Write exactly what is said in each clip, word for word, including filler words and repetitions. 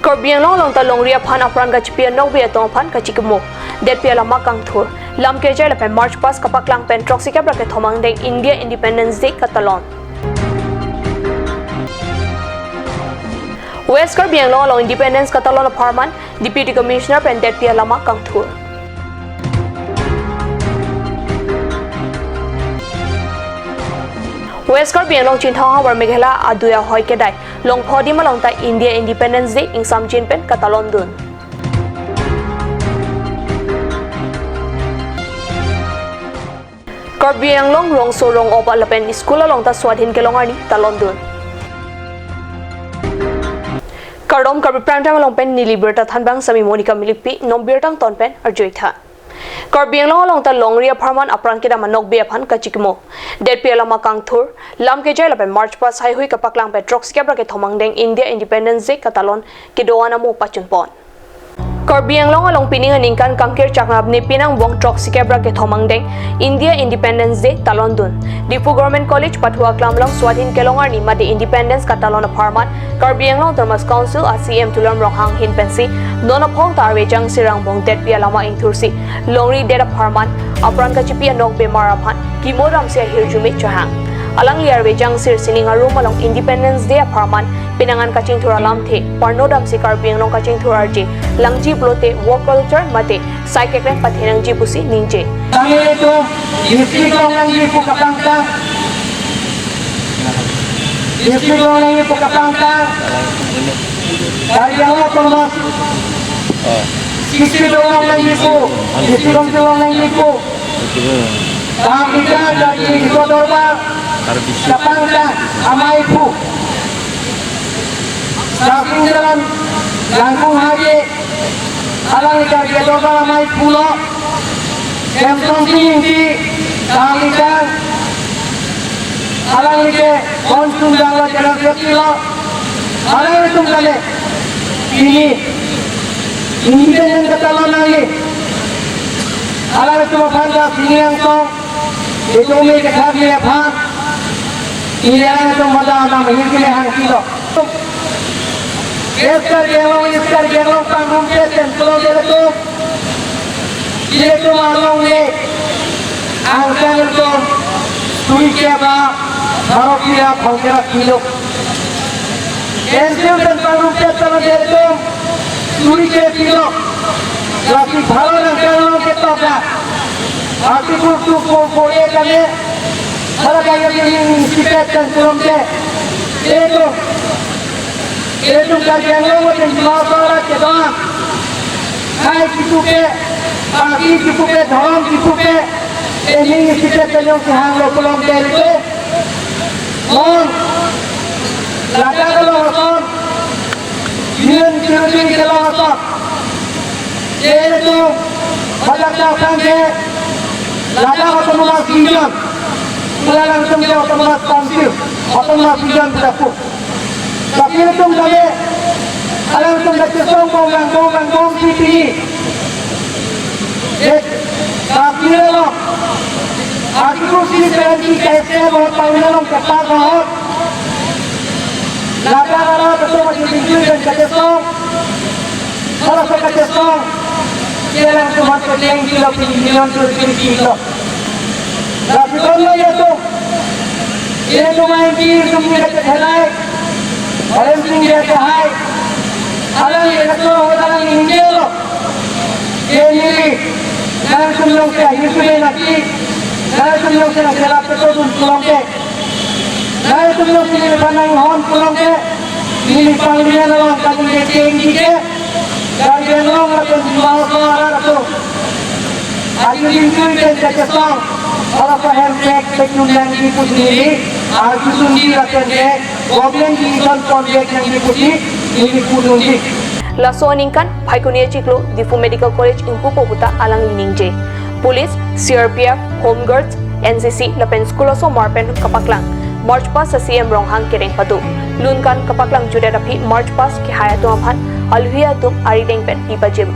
Karbi Anglong along ta longri aphan apran kachipi anokbe atum aphan kachikimo, detpi alama kangthur, lam kejai lapen march past kapaklang pen throksi kep ra kethom angdeng India Independence Day katalon. West Karbi Anglong along Independence katalon apharman Deputy Commissioner pen detpi alama kangthur. West Karbi Anglong Chinthong havar Meghalaya adui ahoi kedai Longphodim along ta India Independence Day ingsamjin pen katalondun. Karbi Anglong rongso rong-op lapen school along ta Swadhin Kelong arni talondun. Kardom, Karbi Prime Time along pen neli birta thanbang sami Monica Milikpi, non birta angton pen arjuitha. Karbi Anglong along ta longri apharman apran kedam anokbe aphan kachikimo, detpi alama kangthur, lam kejai lapen march past haihui kapaklang pen throksi kep ra kethom angdeng India Independence Day katalon kedo-an amo pachunpon. Karbi Anglong along pining aningkan kangkir chaknap ni pinang bong throksi kep ra kethom angdeng India Independence Day talondun. Diphu Government College pathu aklam along Swadhin Kelong arni mate Independence katalon apharman Karbi Anglong Autonomous Council a C E M Tuliram Ronghang ahin pensi non aphong ta arve jangsir angbong detpi alama ingthursi longri det apharman apran kachipi anokbe mar aphan kimo damsi ahirjume chehang. Alangli arve jangsir sining arum along Independence Day apharman pinangan kachingthur alamthe parno damsi Karbi Anglong kachingthur arje langji pulote work culture mate sai keklem pathenangji pusi ningje. Tangli atum district longnangji pu kapangtang, district longnangji pu kapangtang, Karbi Anglong Autonomous district longnangji pu, district longnangji pu. Tangli atum Karbi Anglong Dorbar kapangtang amei pu. Sasing jalan langkung haji alangli Karbi Dorbar amei pulo. Semsonsing Ingti, tangli atum alangli ke Konsum Janglo General Secretary lo. Alanglitum kali pini Independence katalon nangli. Alanglitum aphan ta sining angtong, itum me kethak me aphan, ili alanglitum mada anam hingkile hangkilo. West Karbi Anglong, East Karbi Anglong pangrumpet pen pulote ilitum, ilitum along le angkang atum suri keba baro kira phongkira kilo. Pensil pen pangrumpet pen ilitum suri ke kilo. Lasi baro angkang along ketok dak. Article two four four A kami, hala kaya ini sipet pen pulote ilitum, ilitum Karbi Anglong atum Dimasa arat kedo-an, hai kipupe, party kipupe, dhorom kipupe, ini sipet pen jongsi hanglo pulote ilitum non Ladakh along ason, Union Territory kelong ason, ilitum badak dak sangke Ladakh Autonomous Region, pu alangtum ke Autonomous Council, Autonomous Region pu dapu. Tapi ilitum kami, alangtum kachesong bom lang bom lang bom si pini. Eh, tapi lo, Article three seventy ka S T bahut pauna long kepa bahut. Ladakh arat atum maju tinggi dan kachesong. Kalau so kachesong, dia langsung masuk yang kilo pilihan tu kilo. Tapi kalau ya tu, ilitum main di sumber kecil helai, orang tinggi kehai, alang ilitum, alang ini lo. Ke neli, nangtum jongsi ahi sume naki, nangtum jongsi nangkelap keto dun pulote, nangtum jongsi neli panang hon pulote, neli panglian along kami ke keng ke, Karbi Anglong lapen Dimasa arat atum aju tinggi dan kachesong, kalau pahem pek pek nunang di pusi neli, aju sundi lapen ke, Government decision convert nangji pusi neli pununji. Laso aningkan Phaikuni achiklo Diphu Medical College ingpupo puta alangli ningje. Police, C R P F, Home Guards, N C C lapen school asomar pen kapaklang march past C E M Ronghang kereng pado. Lun kan kapaklang judet aphi march past kehai atum aphan alui atum arideng pen pipajim.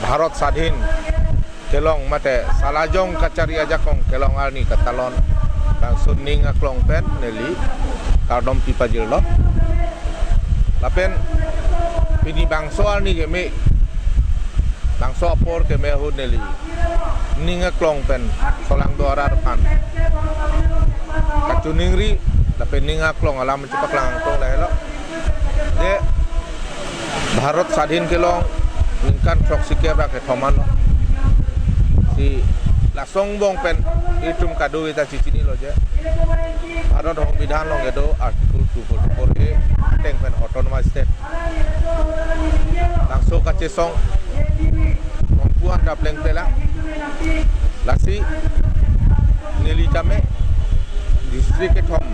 Bharat Sadhin kelong mate Salajong Kachari ajakong kelong arni katalon. Bangso ning aklong pen neli kardom pi pajirlo. Lapen pini bangso arni keme, bangso apor keme ahut neli ning aklong pen solangdo arat aphan kachiningri lapen ning aklong alam chepaklang aklong lahelo. Je Bharat swadhin kelong ningkan throksikep ra kethom anlo. Si lason angbong pen itum kadokave ta chechinilo je Bharat Songbidhan along kedo Article two forty-four A ateng pen autonomous state bangso kachesong mongkuan ta plengple lang. Lasi neli tame district kethom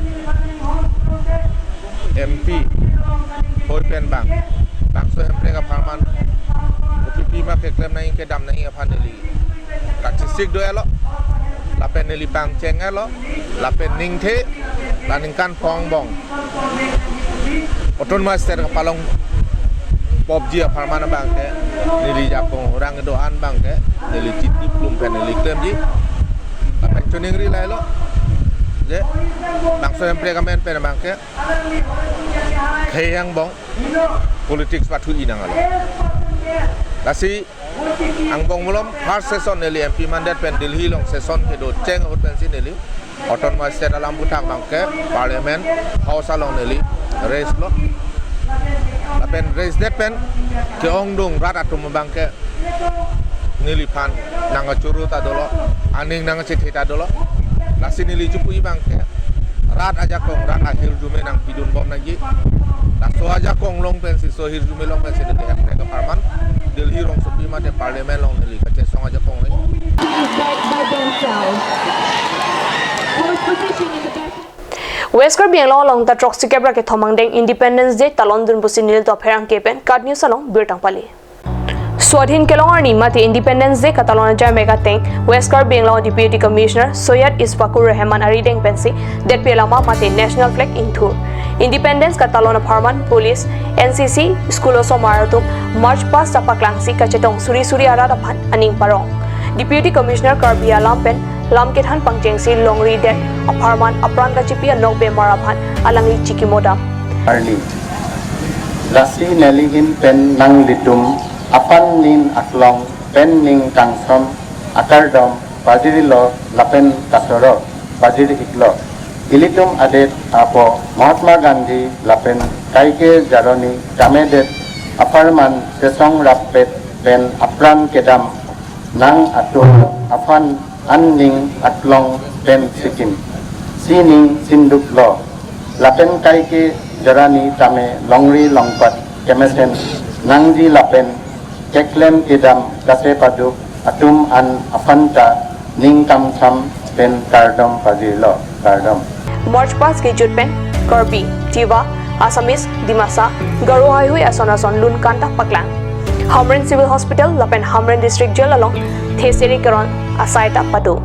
M P hoi pen bang, bangso Hemprek apharman kopipi ma keklem nangji kedam nangji aphan neli kachesik do-etlo, lapen neli pangcheng-etlo, lapen ningthe la ningkan phongo angbong autonomous state kapalong popji apharman abangke neli ajakong orang do-an abangke neli chiti plum pen neli klemji. Lapen chiningri lahelo je bangso Hemprek amen pen abangke khei angbong politics pathu-i nanglo. Lasi angbong malom first session neli M P mandet pen Delhi along session kedo cheng ahut pensi neli autonomous state alam aphuthak abangke Parliament House along neli raise lo. Lapen raise det pen ke-ongdung rat atum abangke neliphan nangkachoro ta dolo, aning nangkachethe ta dolo. Lasi neli chepu-i abangke rat ajakong, rat ahirjume nangpidunbom nangji. Laso ajakong along pensi, so ahirjume along pensi neli Hemprek apharman Delhi rongsopi mate Parliament along neli kachesong ajakong le. Right by themselves. Fourth position in the battle. West Karbi Anglong along ta throksikep ra kethom angdeng Independence Day talondun pusi nelitum apherangke pen KAT News along birta nangpali. Swadhin kelong arni mate Independence Day katalon ajai mek ateng West Karbi Anglong Deputy Commissioner Soyad Isfakur Rahman arideng pensi detpi alama mate national flag ingthur. Independence katalon apharman police, N C C, school osomar atum march past ta paklangsi kachetong suri suri arat aphan aning parong. Deputy Commissioner Karbi alam pen lam kethan pangchengsi longri det apharman apran kachipi anokbe mar aphan alangli chikimo dam. Arni. Lasi nelihin pen nanglitum aphan ning aklong pen ning kangsam akardom pajirilo lapen kasorop pajir-iklo. Ilitum adet apo Mahatma Gandhi lapen kaike jaroni tame det apharman sesong rappet pen apran kedam nang atum aphan an ning aklong pen sikim sining sinduk lo. Lapen kaike jaroni tame longri longpat kemesen nangji lapen keklem kedam kase paduk atum an aphan ta ning kangsam pen kardom pajirlo, kardom. March past kejut pen Karbi, Tiwa, Assamese, Dimasa, Garo haihui ason ason lun kan ta paklang. Hamren Civil Hospital lapen Hamren District Jail along theseri keron asai ta pado.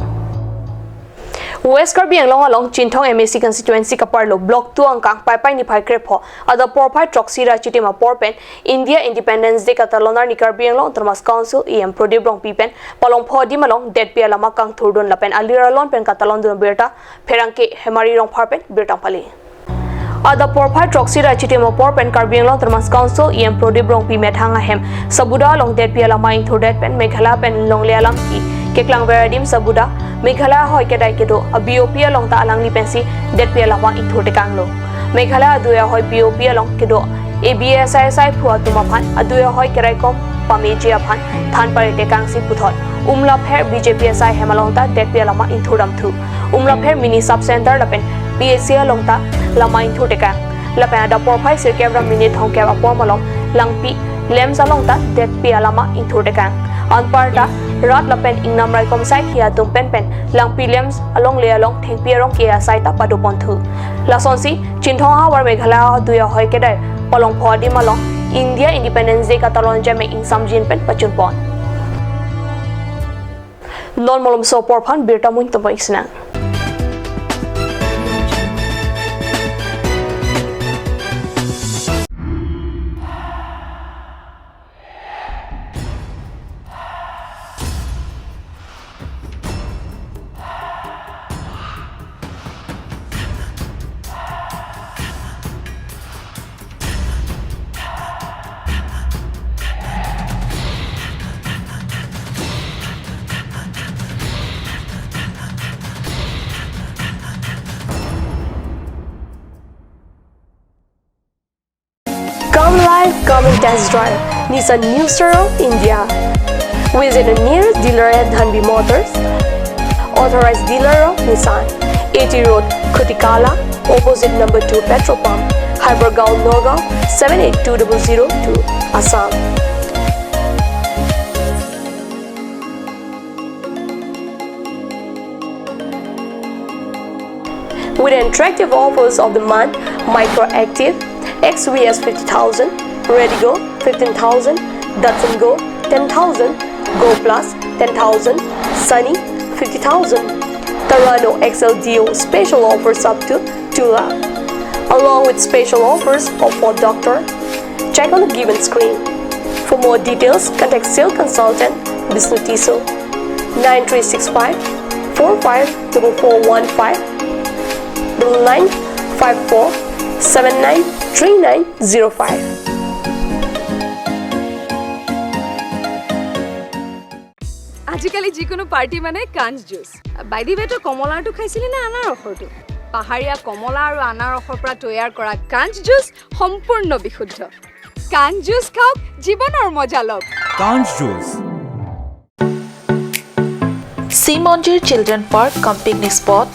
West Karbi Anglong along Chinthong M A C constituency kaparlo Block two angkang Paipai niphai krepho adap porphai throksi ra chitim apor pen India Independence Day katalon arni Karbi Anglong Autonomous Council E M Prodip Rongpi pen palongpho adim along detpi alama kangthurdun lapen alir alon pen katalondun birta pherangke Hemari Rongphar pen birta nangpali. Adap porphai throksi ra chitim apor pen Karbi Anglong Autonomous Council E M Prodip Rongpi methang ahem Sabuda along detpi alama ingthurdet pen Meghalaya pen longle alam ki keklangver adim Sabuda Meghalaya hoi kedai kedo a B O P along ta alangli pensi detpi alama ingthur tekanglo. Meghalaya adui ahoi B O P along kedo A B S I S I phu atum aphan adui ahoi keraikom pameji aphan than pare tekangsi puthot Umlapher B J P S I hem along ta detpi alama ingthur damthu. Umlapher mini sub center lapen P H C along ta lama ingthur tekang. Lapen adap porphai sirkep ra minit thomkep apor malom Langpi LAMPS along ta detpi alama ingthur tekang. Anparta rat lapen ingnam raikom saikhi atum penpen Langpi LAMPS alongle along thengpi arong ke-e asai ta padoponthu. Lasonsi Chinthong ahavar Meghalaya adui ahoi kedai palongpho adim along India Independence Day katalon ajai mek ingsamjin pen pachunpon. Non malomso apor aphan birta amoin tum pon-ik sinang. Test drive Nissan New Star of India. Visit a nearest dealer at Dhanvi Motors, authorized dealer of Nissan, A T Road, Khutikala, opposite number two petrol pump, Hypergaon, Nagaon, seven eight two double zero two, Assam. With attractive offers of the month, Micra Active, X V S fifty thousand, Redigo fifteen thousand, Datsun Go ten thousand, Go Plus ten thousand, Sunny fifty thousand, Terrano X L D O special offers up to two lakh, along with special offers of Ford Doctor. Check on the given screen. For more details, contact sales consultant Bishnu Tisso, nine three six five four five double four one five, double nine five four seven nine three nine zero five. আজিকালি যিকোনো পাৰ্টি মানে কাঞ্চ juice. By the ৱে, তই কমলাৰটো খাইছিলি নে আনাৰসৰটো? পাহাৰীয়া কমলা আৰু আনাৰসৰ পৰা তৈয়াৰ কৰা কাঞ্চ জুচ সম্পূৰ্ণ বিশুদ্ধ। কাঞ্চ জুচ খাওক, জীৱনৰ মজা লওক। Kanch Juice. Simonjir Children Park cum picnic spot,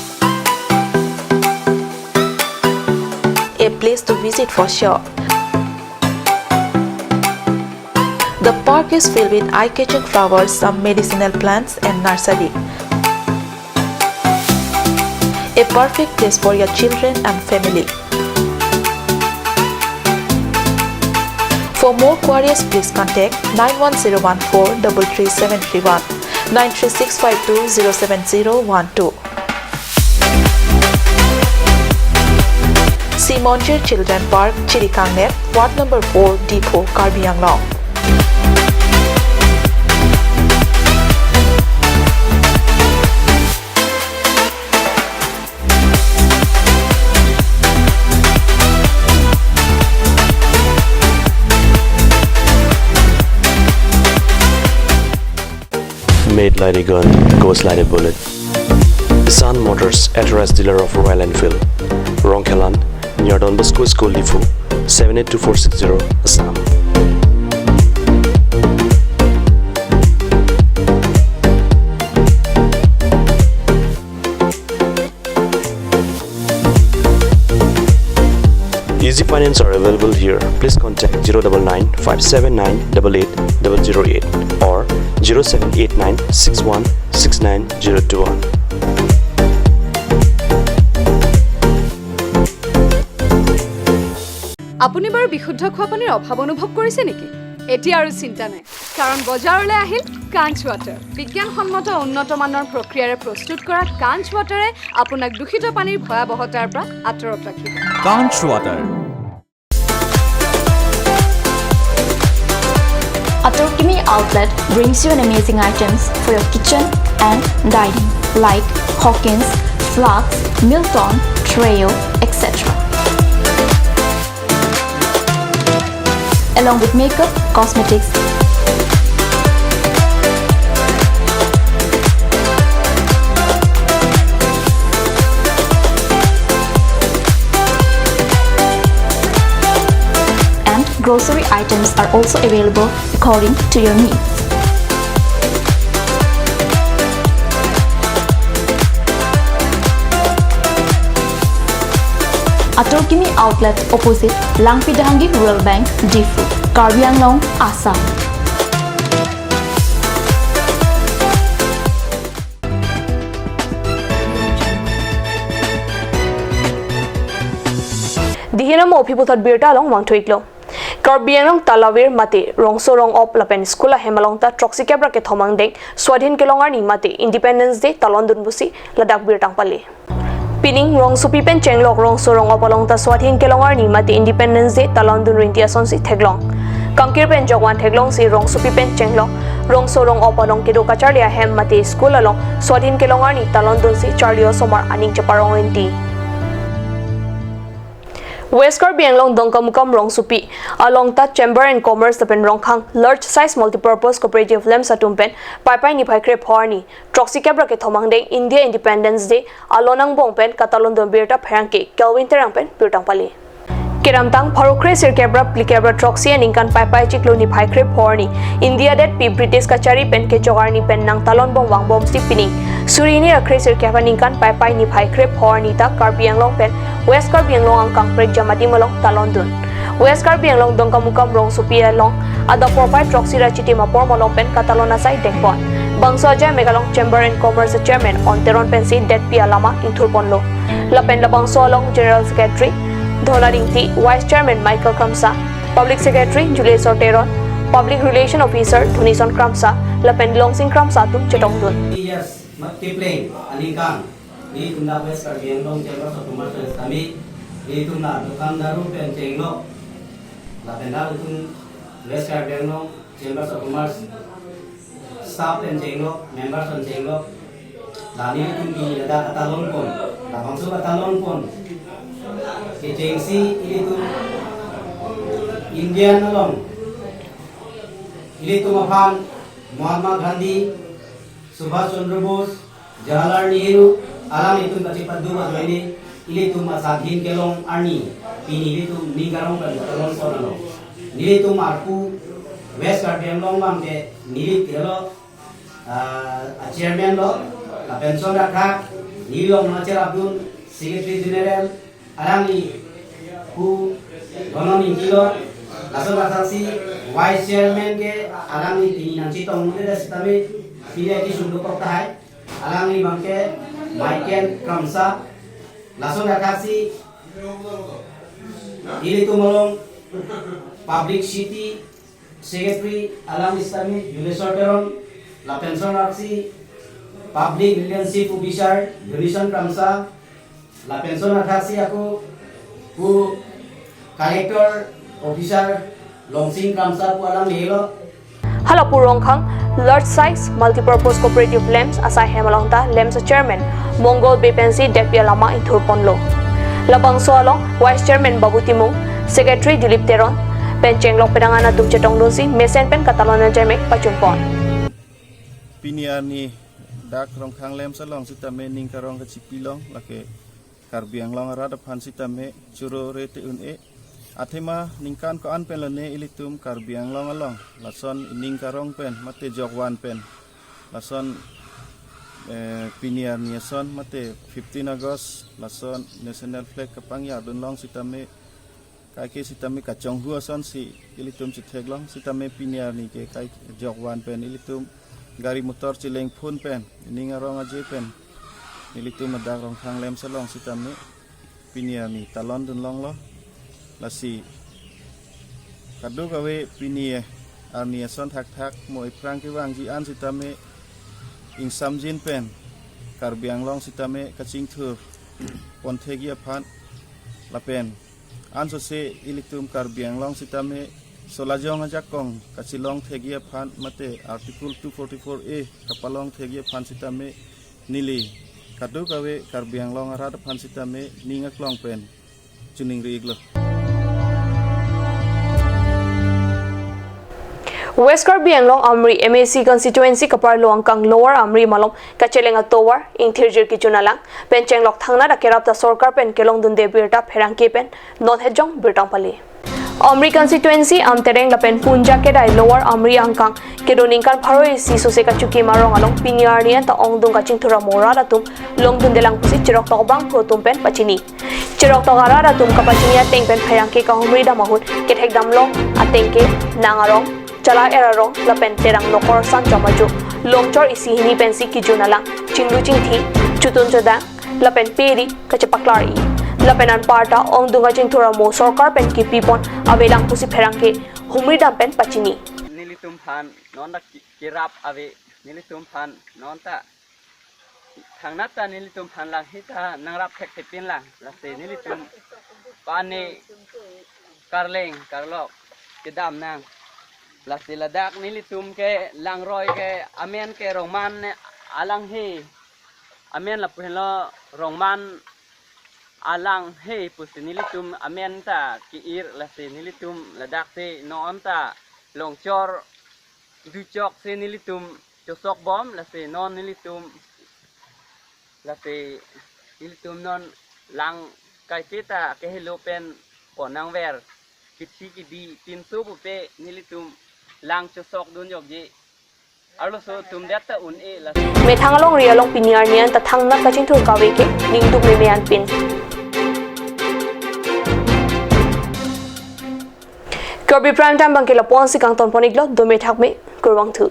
a place to visit for sure. The park is filled with eye-catching flowers, some medicinal plants and nursery. A perfect place for your children and family. For more queries, please contact nine one zero one four double three seven three one, nine three six five two zero seven zero one two. Simonjir Children Park, Chirikangnet, Ward number four, Diphu, Karbi Anglong. Made like a gun, goes like a bullet. Sun Motors, authorized dealer of Royal Enfield. Rongkhelan, near Don Bosco School, Diphu, seven eight two four six zero, Assam. Easy finance are available here. Please contact zero double nine five seven nine double eight double zero eight or zero seven eight nine six one six nine zero two one. আপুনি বাৰু বিশুদ্ধ খোৱা পানীৰ অভাৱ অনুভৱ কৰিছে নেকি? এতিয়া আৰু চিন্তা নাই, কাৰণ বজাৰলৈ আহিল কাঞ্চ ৱাটাৰ। বিজ্ঞানসন্মত উন্নত মানৰ প্ৰক্ৰিয়াৰে প্ৰস্তুত কৰা কাঞ্চ ৱাটাৰে আপোনাক দূষিত পানীৰ ভয়াৱহতাৰ পৰা আঁতৰত ৰাখিব। Kanch Water. Atorkimi Outlet brings you an amazing items for your kitchen and dining, like Hawkins, flasks, Milton, Treo, et cetera, along with makeup, cosmetics, and grocery items are also available according to your needs. Atorkimi Outlet, opposite Langpidhangi Rural Bank, Diphu, Karbi Anglong, Assam. Dihinam aphi puthot birta along vangthu-iklo. Karbi Anglong Talavir mate Rongso Rong-op lapen school ahem along ta throksi kep ra kethom angdeng Swadhin Kelong Arni mate Independence Day talondun pusi ladak birta nangpale. Pining Rongsopi pen chenglok Rongso Rong-op along ta Swadhin Kelong Arni mate Independence Day talondun rinti asonsi theklong. Kangkir pen jokvan theklongsi Rongsopi pen chenglok Rongso Rong-op along kedo kacharli ahem mate school along Swadhin Kelong Arni talondunsi charli osomar aning cheparong rinti. West Karbi Anglong Dongkamukam Rongsopi along ta Chamber and Commerce lapen Rongkhang Large Size Multipurpose Cooperative LAMPS atum pen Paipai niphai kre-pho arni throksi kep ra kethom angdeng India Independence Day alon angbong pen katalondun birta pherangke Kelvin Terang pen birta nangpale. Kedamtang pharo kre sirkep ra phlikep ra throksi aningkan Paipai chiklo niphai kre pho arni India detpi British kachari pen kejok arni pen nangtalon bom vangbomsi pining suri hini ra kre sirkep aningkan Paipai niphai kre pho arni ta Karbi Anglong pen West Karbi Anglong angkang prekjam adim along talondun. West Karbi Anglong Dongkamukam rongsopi along adap porphai throksi ra chitim apor malom pen katalon asai dengpon. Bangso ajaimek along Chamber and Commerce Chairman On Teron pensi detpi alama ingthurponlo. Lapen labangso along General Secretary Dhona Ingti, Vice Chairman Michael Kramsa, Public Secretary Julius Teron, Public Relation Officer Dhonison Kramsa, lapen Longsing Kramsa atum chetongdun. Yes, Mat Kipling aningkan, ilitum dak West Karbi Anglong Chambers of Commerce sitame, ilitum la dukan daru pen chenglok, lapen dak ilitum West Karbi Anglong Chambers of Commerce staff pen chenglok, members pen chenglok, la nelitum pini ladak katalonpon, labangso katalonpon kechengsi ilitum Indian along, ilitum aphan Mahatma Gandhi, Subhash Chandra Bose, Jawaharlal Nehru, alanglitum kachepadu ajoine ilitum asadhin kelong arni pini ilitum ning karong pen katalonpon along, nelitum arpu West Karbi Anglong abang ke neli telo, ah, a chairman lo, lapen lason athak neli along nangcherapdun Secretary General, alangli pu Dhonon Ingti lo, lason athaksi Vice Chairman ke alangli pini nangchetongdunde sitame pini akesung dokok tahai, alangli abang ke Michael Kramsa, lason athaksi ilitum along Publicity Secretary alang sitame Julius Teron, lapen lason athaksi Public Relationship Officer Johnson Kramsa, lapen lason athaksi ako pu Collector Officer Longsing Kramsa pu alang melo. Hala pu Rongkhang Large Size Multipurpose Cooperative Lamps asai hem along ta Lamps Chairman Mongol Bey pensi detpi alama ingthurponlo. Labangso along Vice Chairman Babu Timung, Secretary Dilip Teron pen chenglok pedangan atum chetongdunsi mesen pen katalon ajaimek pachunpon. Pini arni dak Rongkhang Lamps along sitame ning karong kachipilong, lake Karbi Anglong arat aphan sitame choro re te un-e. Athema ningkan ko-an pen lone ilitum Karbi Anglong along lason ining karong pen mate jokvan pen lason, eh, pini arni ason mate fifteen August lason National Flag kapangyardun long sitame, kaike sitame kachonghu asonsi ilitum chetheklong sitame pini arni ke kai jokvan pen ilitum gari motor chelengphun pen ining arong aje pen ilitum ladak Rongkhang Lamps along sitame pini arni talondun longlo. Lasi kadokave pini arni ason thakthak mo iphrang kevangji an sitame ingsamjin pen Karbi Anglong sitame kachingthurpon thekji aphan lapen ansose ilitum Karbi Anglong sitame solajong ajakong kachelong thekji aphan mate Article two forty-four A kapalong thekji aphan sitame neli kadokave Karbi Anglong arat aphan sitame ning aklong pen choningri iklo. West Karbi Anglong Amri M A C constituency kaparlo angkang Lower Amri malom kacheleng atovar ingthirjir kejun alang pen chenglok thangnat akerap ta sorkar pen kelongdunde birta pherangke pen non hejong birta pali. Amri constituency Amtereng lapen Punja kedai Lower Amri angkang kedo ningkan pharo isi sose kachukim arong along pini arni an ta ongdung kachingthur amo rat atum longdunde lang pusi cheroktok abangphu atum pen pachini. Cheroktok arat atum kapachini ateng pen pherangke kahumri dam ahut kethek damlong ateng ke Nang Arong, Chala Er Arong lapen Terang Nokor Sanchom Ajo, Longchor isi hini pensi kejun alang chinglu chingthi, chotun chodang lapen pe ri kachepaklar-i. Lapen anparta ongdung kachingthur amo sorkar pen kipipon avelang pusi pherangke humri dam pen pachini. Nelitum aphan non ta ki-, kerap ave, nelitum aphan non ta thangnat ta nelitum aphan lang hita nangrap thekthe pinlang, lasi nelitum pani karleng karlok kedam nang. Lasi ladak nelitum ke langroi ke amen ke Rongman alanghe, amen lapu henlo Rongman alanghe pusi nelitum amen ta ke-ir, lasi nelitum ladak si non ta Longchor duchok si nelitum chosok bom, lasi non nelitum, lasi nelitum non lang kaike ta kehelo pen pon nangver, kithi kidi pinso pupe nelitum lang chosok dun jokje. Arloso tum det ta un-e la. Methang alongri along pini arni an ta thangnat kachingthur kave ke ningduk meme anpin. Karbi Prime Time abangke lapu-an si kangton pon iklo, dome thakme, kurvangthu.